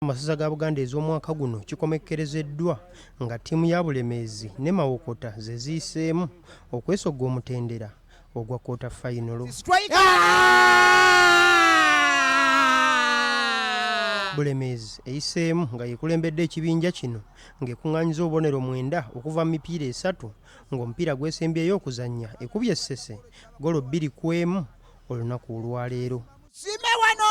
Masaza ga Buganda ez'omwaka guno kikomekkerezeddwa nga ttiimu ya Bulemeezi ne Mawokota ze ziyiseemu okwesogga omutendera ogwa kkoota fayinolo. Bulemeezi eyiseemu nga yekulembedde ekibinja kino ng'ekuŋŋaanyiza obubonero mwenda okuva mu mipiira esatu ng'omupiira gwesembyeyo okuzannya ekubye Ssese ggolo 2-1 olunaku olwaleero. Sime wano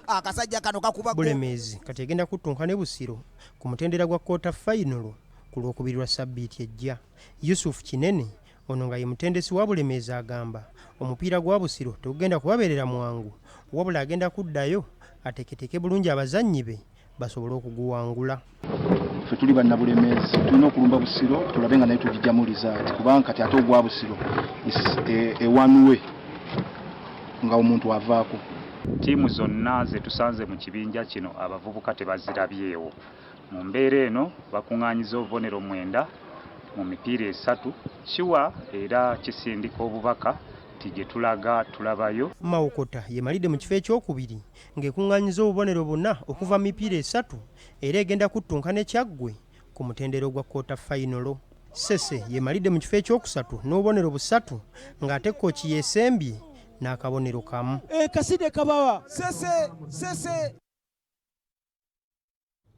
akasajja kano kakuba Bulemeezi kati egenda kuttunka ne Busiro ku mutendera gwa kkoota fayinolo ku Lwokubiri lwa ssabbiiti ejja. Yusuf Kinene ono nga ye mutendesi wa Bulemeezi agamba omupiira gwa Busiro tegugenda kubabeerera mwangu wabula agenda kuddayo ateeketeeke bulungi abazannyi be basobole okuguwangula. Ffe tuli bannabulemeezi tulina okulumba Busiro tulabe nga naye tugijjamu lizaati kubanga kati ate ogwa Busiro ewanuwe nga omuntu avaako. Ttiimu zonna ze tusanze mu kibinja kino abavubuka tebazirabyewo. Mu mbeera eno bakung'aanyiza obubonero mwenda mu mipiira esatu kiwa era kisindika obubaka nti gye tulaga tulabayo. Mawokota yemalidde mu kifo ekyokubiri ng'ekuŋŋaanyiza obubonero buna okuva mu mipiira esatu era egenda kuttunka ne Kyaggwe ku mutendera ogwa kkoota fayinolo. Ssese yemalidde mu kifo ekyokusatu n'obubonero busatu ng'ate Kkooki yeesembye n'akabonero kamu. Ekaside kabawa. Ssese, Ssese.